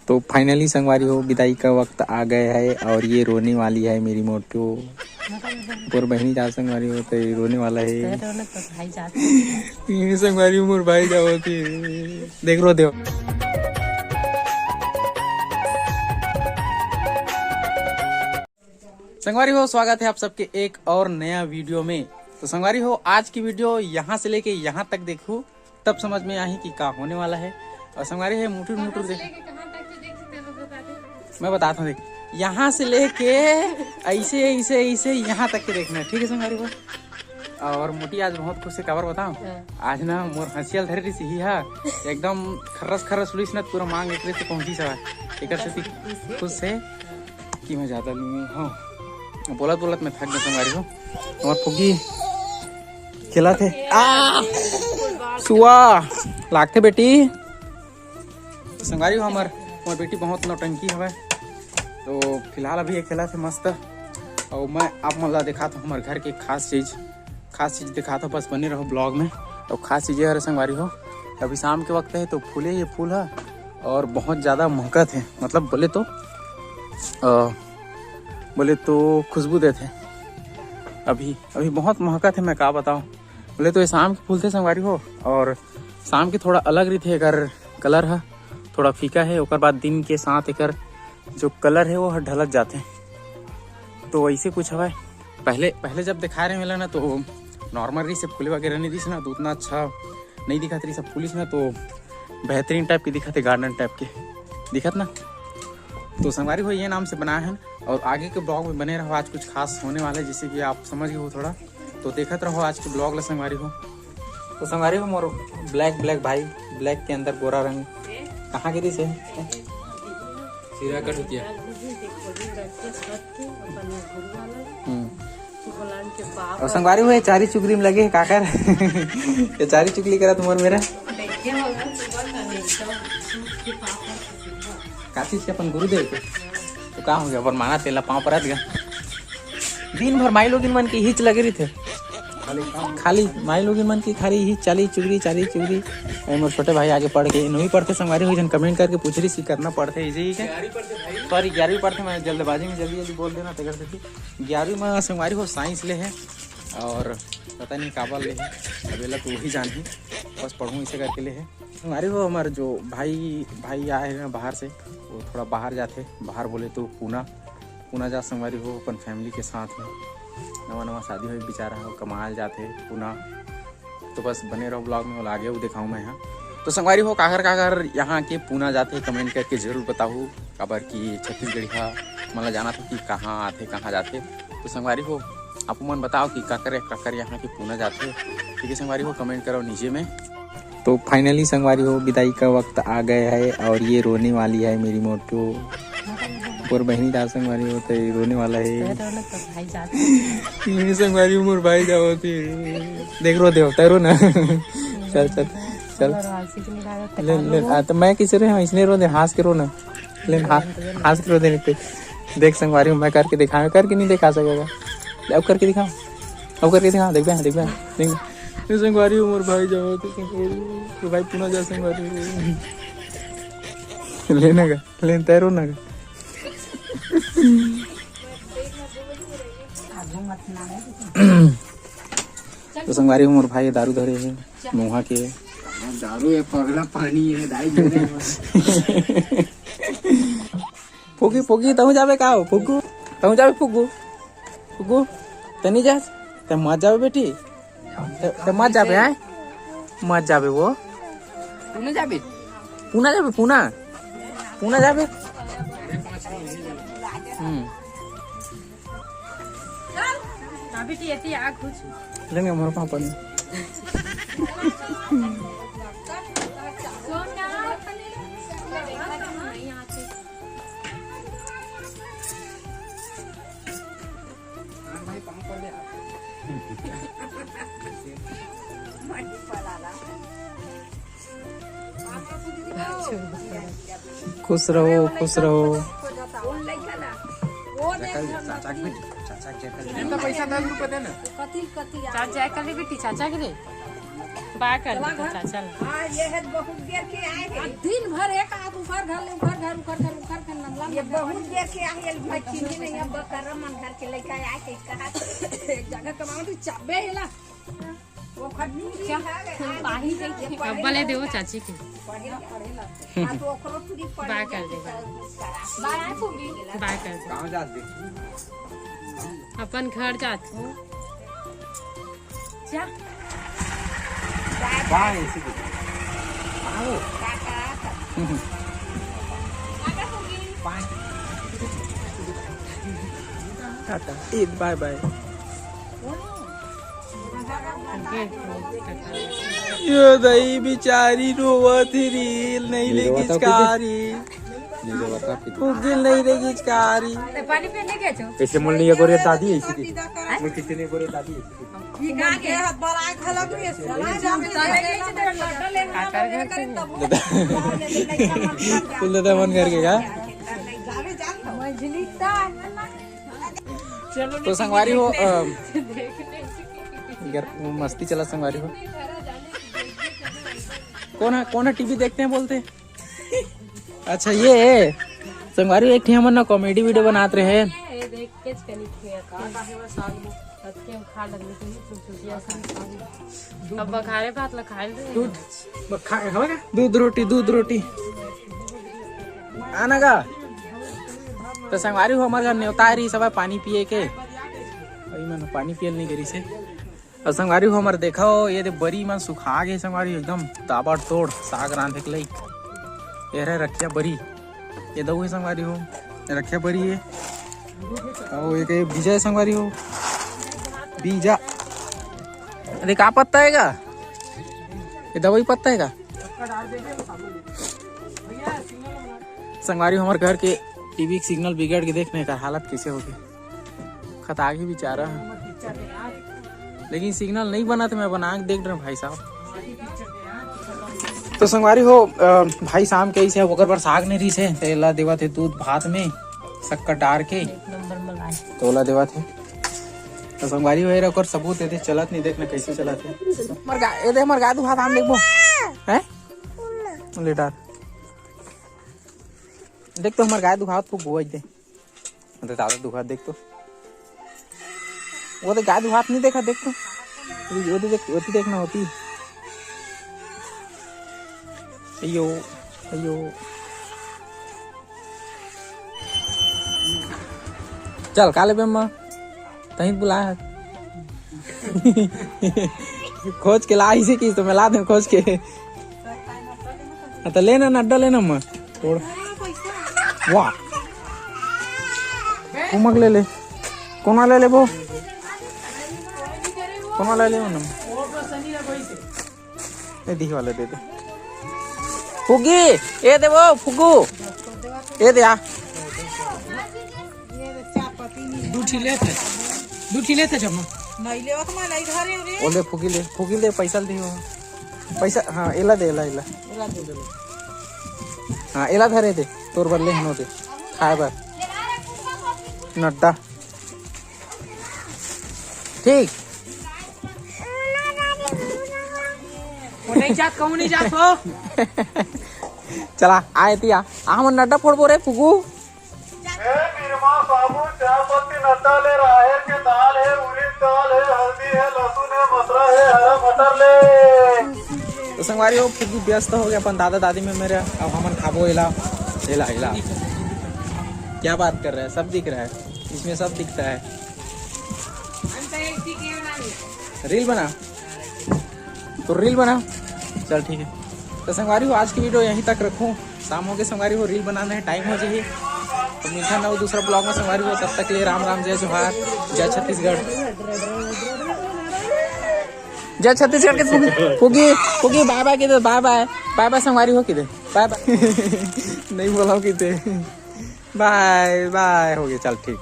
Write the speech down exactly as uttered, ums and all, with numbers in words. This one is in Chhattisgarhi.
तो finally संगवारी हो, विदाई का वक्त आ गया है और ये रोने वाली है मेरी मोटू। मोर बहनी जात संगवारी हो, तो ये रोने वाला है। तो रोने तो भाई जात। ये संगवारी हो, मोर भाई जावत हे। देख रो देव। संगवारी हो, स्वागत है आप सबके एक और नया वीडियो में। तो संगवारी हो, आज की वीडियो यहाँ से लेके यहाँ तक देखो, तब समझ में आही कि का होने वाला है। और संगवारी है, मुटुर मुटुर देख। मैं बताता हूँ, देख, यहाँ से लेके ऐसे ऐसे ऐसे यहाँ तक के देखना है, ठीक है संगवारी हो। और मोटी आज बहुत खुश है, काबर बताओ। आज ना मोर हंसियल धरे रही ही हा, एकदम खर्रस खर्रस उड़ीस ना, पूरा मांग एकरे से पहुंची सवा, एकर से खुश है कि मैं ज्यादा लूँ। हाँ, बोलत बोलत मैं थक गया संगवारी हो। हमार फुग्गी खेला थे, आ सुआ लागते बेटी। संगवारी हो, हमर हमर बेटी बहुत नौटंकी हवे, तो फिलहाल अभी ये खेला थे मस्त। और मैं आप मन ला दिखात हूँ हमर घर के खास चीज, खास चीज दिखात हूँ, बस बने रहो ब्लॉग में। तो खास चीज ये हरे संगवारी हो, अभी शाम के वक्त है तो फूले ये फूल है और बहुत ज़्यादा महकत है, मतलब बोले तो अ, बोले तो खुशबू देते। अभी अभी बहुत महकत है, मैं का बताऊँ। बोले तो ये शाम के फूल थे संगवारी हो, और शाम के थोड़ा अलग रही थे, अगर कलर है थोड़ा फीका है, ओकर बाद दिन के साथ एकर जो कलर है वो ह ढलत जाते। तो वैसे कुछ हवा पहले पहले जब दिखा रहे मिला ना, तो नॉर्मल रही से फूले वगैरह नहीं दिस ना, तो उतना अच्छा नहीं दिखत रही सब फूलिस ना, तो बेहतरीन टाइप के दिखत है, गार्डन टाइप के दिखत ना। तो संगवारी हो, ये नाम से बनाया है। और आगे के ब्लॉग में बने रहो, आज कुछ खास होने वाला है, जैसे कि आप समझ गए हो थोड़ा, तो देखत रहो आज के ब्लॉग ला संगवारी हो। तो संगवारी हो, मोर ब्लैक ब्लैक भाई, ब्लैक के अंदर गोरा रंग कहाँ गिरी से? सिरा कट होती है। हम्म। और संगवारी हो, ये चारी चुगरी में लगे है काकर। ये चारी चुगली करा तुम्हार मेरा। का चीज के अपन गुरुदेव के? तो का हो गया, अपन माना तेला पाँव परत गया। दिन भर माई लोगिन मन की हिच लगे रही थे, खाली माई लोगिन मन की खाली हिच, चाली चुगरी, चाली चुगरी। ए, मोर छोटे भाई आगे पढ़ के नहीं पढ़ते संगवारी हो, जन कमेंट करके पूछ रही सी करना पढ़ते इसे ही के। सॉरी, ग्यारहवीं पढ़ते, मैं जल्दबाजी में जल्दी जल्दी बोल देना, तेकर से ग्यारहवीं में संगवारी हो साइंस ले है, और पता नहीं काबर ले है, अब एला तो वही जानही, बस पढ़ूँ इसे करके ले है। संगवारी हो, हमारे जो भाई भाई आए हैं बाहर से, वो थोड़ा बाहर जाते, बाहर बोले तो पूना, पूना जा संगवारी हो, अपन फैमिली के साथ में। नवा नवा शादी हुई बेचारा हो, कमाल जाते पूना। तो बस बने रहो ब्लॉग में, वो आगे वो दिखाऊँ मैं यहाँ। तो संगवारी हो, काकर काकर यहाँ के पूना जाते, कमेंट करके जरूर बताओ, काबर कि छत्तीसगढ़िया मन ला जाना था कि कहाँ आते, कहाँ जाते। तो संगवारी हो, आप मन बताओ कि काकर काकर यहाँ के पूना जाते, ठीक है संगवारी हो, कमेंट करो नीचे में। तो फाइनली संगवारी हो, विदाई का वक्त आ गया है और ये रोने वाली है मेरी मोटू। और बहनी दार संगवारी हो, तो ये रोने वाला है। तो रोने तो भाई जाते। ये संगवारी हो, मोर भाई जावत हे। देख रो देव, तैरो ना। चल, चल, चल। और आंसू के निकाले ले, ले, आ, तो मैं किसे रे, हाँ, इसने रो दे, हंस के रो ना। ले, हाँ, हंस के रो दे, नहीं पे। देख संगवारी हो, मैं करके दिखाऊँ, करके नहीं दिखा सकेगा। ले, अब करके दिखा, अब करके दिखा, देख बे, देख बे, देख बे। ये संगवारी हो, मोर भाई जावत हे, तो भाई पूना जा संगवारी हो। लेना का, लेन तैरो ना का। तो संगवारी हो, मोर भाई दारू धरे है, मुहा के। दारू है, पगला पानी है, दाई दे रहे हैं। फुग्गी, फुग्गी, तहूँ जाबे का हो? फुग्गू, तहूँ जाबे फुग्गू? फुग्गू, ते नहीं जा? ते मत जाबे बेटी। ते, ते मत जाबे, हैं? मत जाबे वो। पूना जाबे? पूना जाबे, पूना। पूना जाबे। हम्म। अभी तो ये आ कुछ। लेंगे हमारे पापा ने। खुश रहो, खुश रहो। चाचा के बेटी, चाचा के जयकाली। चाचा जयकाली बेटी, चाचा के रे। बाय कर दे तो चाचा ला। हाँ, ये है बहुत देर के आए हैं। दिन भर एक आग उखर घर ले उखर घर, उखर घर, उखर घर, नमला ये बहुत देर के आए हैं, भाई चिन्हे नहीं है, बकरा मन घर के लेके आए के कहा। एक जगह कमाओ तो चाबे हिला। वो खटनी क्या? पाही देखे। अब्बा ले देवो चाची के। पढ़े ला, पढ़े ला। हाँ, तो ओकरो पूरी पढ़े बाय कर दे। बाय फूबी। बाय कर दे। कहाँ जात देखी? अपन घर जात हो। जा। बाय, ऐसे देखो। आओ। बाय। टाटा। ए, बाय बाय। ये दई बिचारी रोवत ही रील नहीं ये लेगी रोवत ही। कारी। फुगिल नहीं देगी कारी। पानी पीने के छो? कैसे मुन्नी ये गोरे दादी ऐसी थी। मुझे कितने गोरे दादी ऐसी थी। ये का के हाथ बार आए खलक में सला जावे। कुल दादा मन घर के का? तो संगवारी हो, अ, गर-, मस्ती चला संगवारी हो। कौन है, कौन है टीवी देखते हैं बोलते? अच्छा, ये है। संगवारी, एक ठे हमन ना कॉमेडी वीडियो बनात रहे। ये देख के चली थे। अब बघारे भात ला खाए ले। दूध, बखा-, खावे का? दूध रोटी, दूध रोटी। आना का? तो संगवारी हो, हमर घर नेवता रही सब पानी पिए के। अभी मन पानी पियल नहीं करी से। अउ संगवारी हो हमर देखो, ये दे बरी मन सुखा गे संगवारी, एकदम ताबड़तोड़ साग रांधे के लइक। ये रहे रखिया बरी, ये दऊ हे संगवारी हो, ये रखिया बरी हे। अउ ये कहे बीजा हे संगवारी हो, बीजा। अरे का पत्ता हे गा? ये दवाई पत्ता हे गा? संगवारी हो हमर घर के टीवी के सिग्नल बिगड़ के देख नहीं का हालत कैसे होगे। खत आगे बेचारा। लेकिन सिग्नल नहीं बना तो मैं बना के देख रहा हूँ भाई साहब। तो संगवारी हो, अ, भाई शाम के इसे ओकर बर साग नहीं रही से, तो एला देवत हे दूध भात में शक्कर डार के। एक नंबर मंगाए। तो ओला देवत हे। तो संगवारी हो, एरा ओकर सबूत हे, चलत नहीं, देखना कैसे चलत हे। हमर गाय, ए दे हमर गाय दुहात आम देखबो। हैं? ले डार। देख तो हमर गाय दुहात को गोई दे। अरे दादा दुखा देख तो। वो तो गाय दुहात नहीं देखा, देख तो। वो तो देख, वो तो देखना होती। अयो, अयो। चल, का लेबे अम्मा? तहीं बुलाया है। खोज के ला इसे की तो मैं ला दूं खोज के। हाँ, तो लेना नड्डा लेना अम्मा। तोड़। वाह। उमक ले ले। कौन वाला लेबो? कौन वाला लेबो ना? ये दिही वाला दे दे। फुगी, ये दे वो, फुगू। ये दे आ। दू ठी लेत हे। दू ठी लेत हे जम्मा। नहीं लेवत मैं, नहीं धरे रे। ओ ले फुगी ले, फुगी ले, पैसा ले दिहो। पैसा, हाँ, एला दे, एला, एला। एला दे दे। हाँ, एला धरे दे, तोर बर ले हनो दे। खाए बर। नड्डा। ठीक। वो नहीं जात, कहूँ नहीं जात हो। चला, आए तिया। आ, हमन नड्डा फोड़बो रे, फुगू। ए, बिरमा साबुन, चाय पत्ती, नड्डा ले, राहेर के दाल हे, उरीद दाल हे, हल्दी हे, लहसुन हे, मसरा हे, हरा मटर ले। तो संगवारी हो, फुगू व्यस्त हो गया अपन दादा दादी में मेरे। अब हमन खाबो एला, एला, एला। क्या बात कर रहा है, सब दिख रहा है, इसमें सब दिखता है। रील बना, तो रील बना। चल ठीक है, तो संगवारी हो, आज की वीडियो यहीं तक रखूँ। शाम हो गए संगवारी हो, रील बनाना है, टाइम हो जाही। तो मिलता ना वो दूसरा ब्लॉग में संगवारी हो, तब तक के लिए राम राम, जय जोहार, जय छत्तीसगढ़। जय छत्तीसगढ़ के फुगी, फुगी, फुगी, बाय बाय के दे, बाय बाय, बाय बाय संगवारी हो के दे, बाय बाय। नहीं बोला हो के दे, बाय बाय हो गया, चल ठीक।